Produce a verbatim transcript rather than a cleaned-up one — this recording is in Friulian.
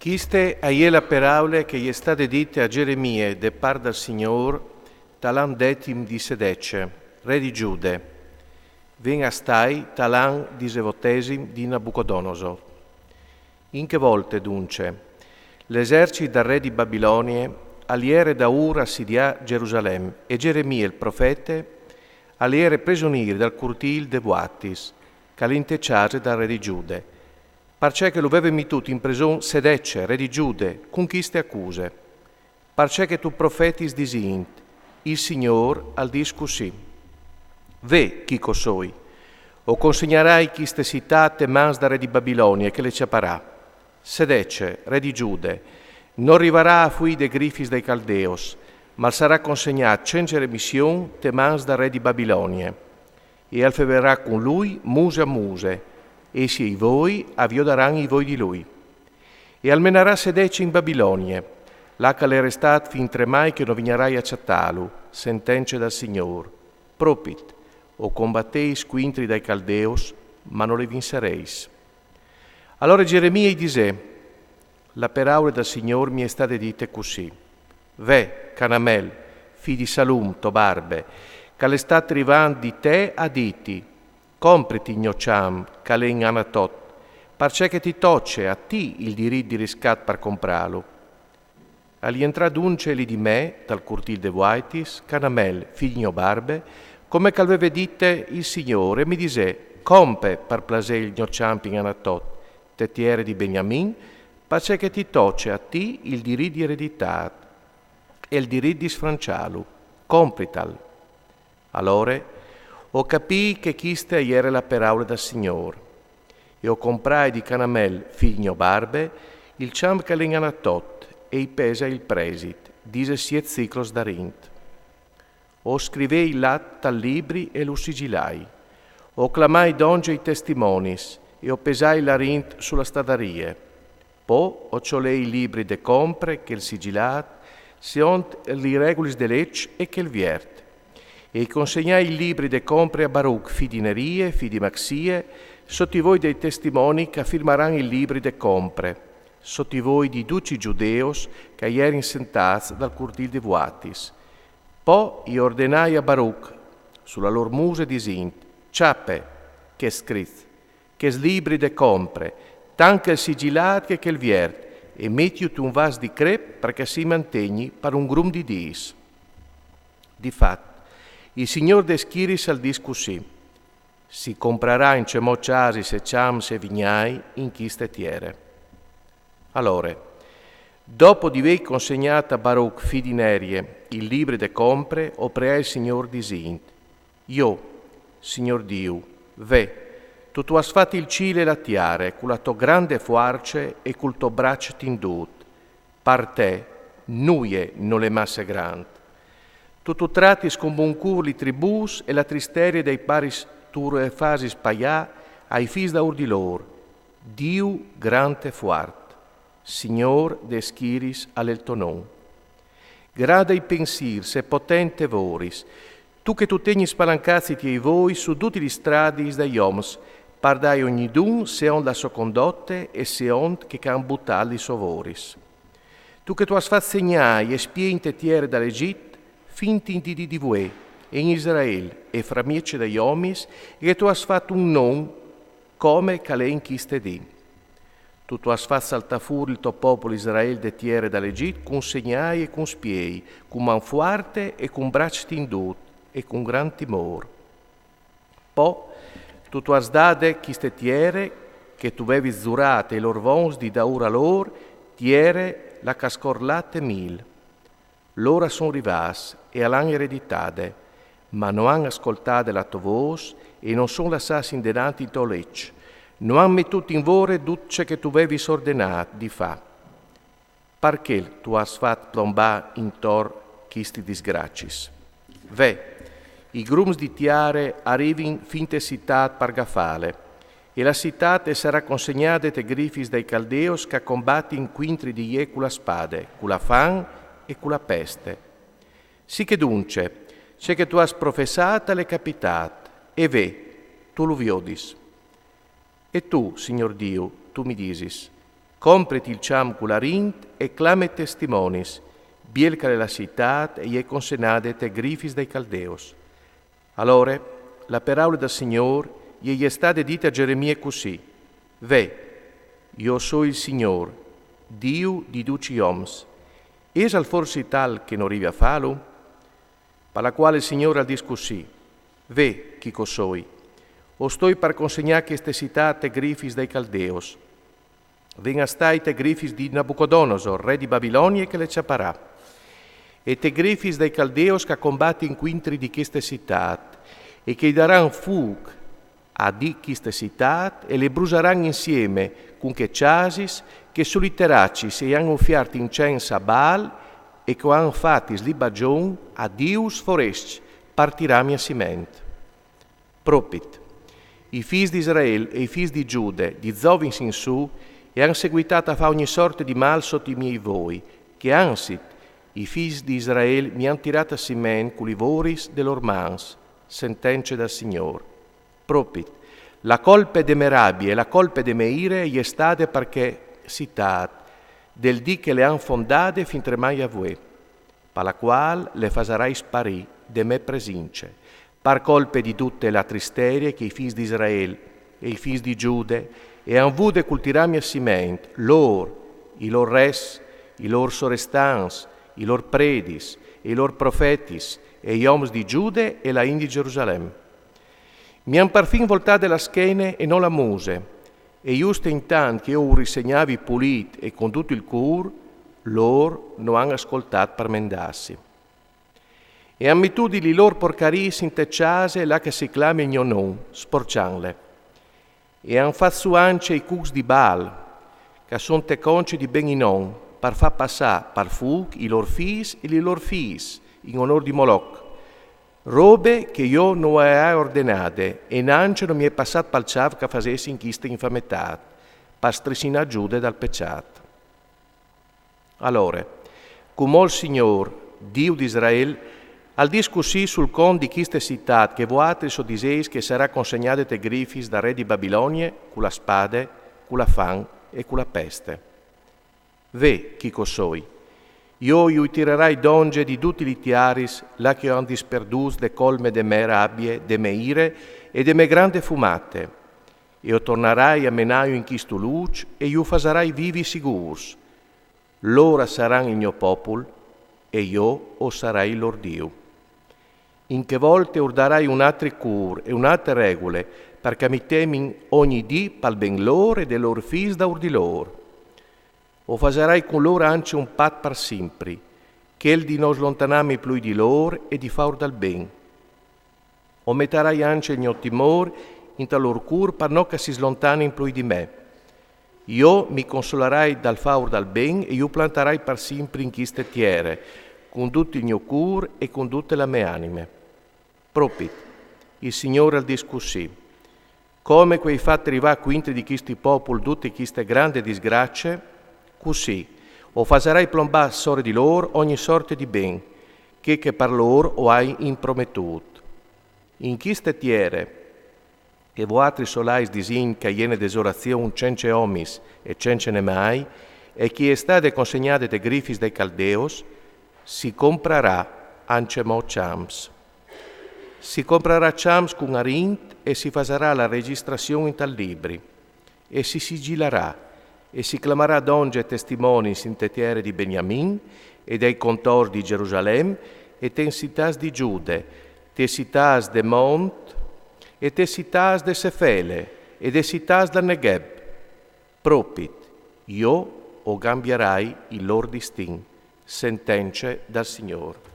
Chiste e je la peraule che e je stade dite a Geremie de part dal Signôr tal an detim di Sedece, re di Giude. Ven a stâi tal an disevotesim di Nabucodonosor. In chê volte, dunce, l'esercit dal re di Babilonie al jere daûr a sidiâ Gerusalem e Geremie il profete al jere presonîr dal curtîl de Vuatis, che al è inte cjase dal re di Giude, parcè che lu veve metût in preson Sedece, re di Giude, cun chiste acuse. Parcè che tu profetis disint: Il Signôr al dîs cussì: Ve chi che o soi, o consegnarai chiste citât te mans dal re di Babilonie, che le cjaparà. Sedece, re di Giude, no rivarà a fuî des grifis dai Caldeos, ma al sarà consegnât cence remission te mans dal re di Babilonie. E al fevelrà cun lui muse a muse, e i siei voi a viodaran i voi di lui. E al menarà Sedece in Babilonie, là che al è restât fin tremai che no vignarai a cjatâlu, sentence dal Signôr. Propit, o combateis cuintri dai Caldeos, ma no li vinsareis. Alore Geremie i disè: La peraule dal Signôr mi è stade dite cussì: Ve, Canamel, fi di Salum, to barbe, che al è stât rivant di te a dîti: Compriti il gno cjamp che al è in Anatot, parcè che ti toce a ti il dirit di riscat par comprâlu. Al jentrà dunce li di me, tal curtîl de Vuatis, Canamel, fi di gno barbe, come che al veve dite il Signôr, e mi disè: Compe, par plasê, il gno cjamp in Anatot, te tiere di Beniamin, parcè che ti toce a ti il dirit di ereditât e il dirit di sfrancjâlu. Comprital. Alore o capii che chiste e jere la peraule dal Signôr. E o comprai di Canamel, fi di gno barbe, il cjamp che al è in Anatot, e i pesai il presit, disesiet siclos darint. O scrivei l'at tal libri e lu sigilai. O clamai dongje i testimonis e o pesai l'arint su la stadarie. Po o cjolei il libri de compre chel sigilât, seont li regulis de leç e chel viert. E i consegnai il libri de compre a Baruc, fi di Nerie, fi di Maxie, sot i voi dai testimoni che a firmaran il libri de compre, sot i voi di ducj i Gjudeos che a jerin sentâts dal curtîl de Vuatis. Po i ordenai a Baruc, su la lôr muse, disint: Cjape chest scrit, chest libri de compre, tant chel sigilât che chel viert, e metiu te un vas di crep, par che si mantegni par un grum di dîs. Di fat, il Signôr des schiriis al dîs cussì: Si comprarain cemò cjasis e cjamps e vignâi in chiste tiere. Alore, dopo di vei consegnât a Baruc, fi di Nerie, il libri de compre, o preai il Signôr disint: Jo, Signôr Diu, ve, tu tu âs fat il cîl e la tiere cu la tô grande fuarce e cul to braç tindût. Par te nuie nol è masse grant. Tu tu tratis cun bon cûr li tribûs e la tristerie dai paris tu le fasis paiâ ai fîs daûr di lôr. Diu grant e fuart, Signôr des schiriis al è il to non. Grande i pensîrs e potente voris, tu che tu tegnis spalancâts i tiei voi su dutis lis stradis dai oms, par dâi ognidun seont la sô condote e seont che che a àn butât lis sôs voris. Tu che tu âs fat segnâi e spiei inte tiere dal Egjit, fin in dì di vuê, e in Israel, e framieç dai omis, e che tu âs fat un non come che al è in chiste dì. Tu tu âs fat saltâ fûr il to popul Israel de tiere dal Egjit cun segnâi e cun spiei, cun man fuarte e cun braç tindût e cun grant timôr. Po tu tu âs dade chiste tiere che tu vevis zurât ai lôr vons di daûr a lôr, tiere la cascor lat e mîl. Lôr a son rivâts e a l'àn ereditade, ma no àn ascoltade la tô vôs e no son lassâts indenant in to leç. No àn metût in vore dut ce che tu vevis ordenât di fâ. Par chel tu âs fat plombâ intor chistis disgraciis. Ve, i grums di tiere a rivin fin te citât par gafâle, e la citât e sarà consegnade tes grifis dai Caldeos che a combatin cuintri di jê cu la spade, cu la fam e cu la peste. Sichedunce, ce che tu âs professât al è capitât, e ve, tu lu viodis. E tu, Signôr Diu, tu mi disis: Comprit il cjamp cul arint e clamet testimonis, biel che la citât e je consegnade te grifis dai Caldeus. Alore, la peraule dal Signôr e je stade dite a Gjeremie cussì: Ve, jo soi il Signôr, Diu di ducj i oms. Isal forsit tal che no rivi a fâlu? Par la cuâl il Signôr al dîs cussì: Ve, chi che o soi, o stoi par consegnâ cheste citât te grifis dai Caldeus. Ven a stâi te grifis di Nabucodonosor, re di Babilonie, che le cjaparà. E te grifis dai Caldeus che a combatin cuintri di cheste citât, e che i daran fûc a di cheste citât e le brusaran insiemi cun chês cjasis che su li teracis e àn ufiert incens a Baal e che o àn fatis libagjon a dius forescj par tirâ mia siment. Propit. I fîs di Israel e i fîs di Gjude, di zovins in sù, e àn seguitât a fâ ogni sorte di mâl sot i miei voi, che anzit i fîs di Israel mi àn tirât a siment cu li voris de lôr mans, sentence dal Signôr. Propit. La colpe de me rabie e la colpe de me ire e je stade par chê citât, dal dì che le àn fondade fintremai a vuê, par la cuâl le fasarai sparî de me presince, par colpe di dute la tristerie che i fîs di Israel e i fîs di Gjude e àn vude cul tirâ mia siment, lôr, i lôr res, i lôr sorestans, i lôr predis, e i lôr profetis, e i oms di Gjude e la int di Gjerusalem. Mi àn parfin voltade la schene e no la muse, e juste intant che jo ur insegnavi pulît e cun dut il cûr, lôr no àn scoltât par mendâsi. E àn metût di li lôr porcariis inte cjase là che si clame il gno non, sporcjantle. E àn fat sù ancje i cucs di Baal, che a son te conce di ben i non, par fâ passâ par fûc i lôr fîs e li lôr fiis, in onôr di Moloch. Robe che jo no e ai ordenade, e nancje no mi è passât pal cjâf che a fasessin cheste infametât, par strissinâ Gjude dal pecjât. Alore, cumò il Signôr, Diu di Israel, al dîs cussì sul cont di cheste citât che voaltris o diseis che e sarà consegnade te grifis dal re di Babilonie, cu la spade, cu la fam e cu la peste. Ve, chi che o soi, jo ju tirarai dongje di dutis li tiaris là che o àn disperdûts de colme de me rabie, de me ire e de me grande fumate, e o tornarai a menâju in chistu lûc e ju fasarai vivi sigûrs. Lôr a saran il gno popul e jo o sarai il lôr Diu. In chê volte ur darai un altri cûr e une altre regule, par che mi temin ogni dì pal ben lôr e de lôr fîs daûr di lôr. O fasarai cun lôr ancje un pat par simpri, chel di no slontanâmi plui di lôr e di fâur dal ben. O metarai ancje il gno timôr intal lôr cûr par no che si slontanin plui di me. Jo mi consolarai dal fâur dal ben e ju plantarai par simpri in cheste tiere, cun dut il gno cûr e cun dute la me anime. Propit, il Signôr al dîs cussì: Come che o ai fat rivâ cuintri di chistu popul dute cheste grande disgracie, cussì o fasarai plombâ sore di lôr ogni sorte di ben, chê che par lôr o ai imprometût. In cheste tiere che voaltris o lais disint che e je une desolazion cence omis e cence nemâi, e che e je stade consegnade te grifis dai Caldeus, si comprarà ancjemò cjamps. Si comprarà cjamps cun arint e si fasarà la regjistrazion intal libri, e si sigilarà, e si clamarà dongje testimonis inte tiere di Beniamin, e dai contorns di Gjerusalem, e tes citâts di Gjude, tes citâts de mont, e tes citâts de Sefele, e tes citâts dal Negheb. Propit, jo o cambiarai il lôr distin, sentence dal Signôr.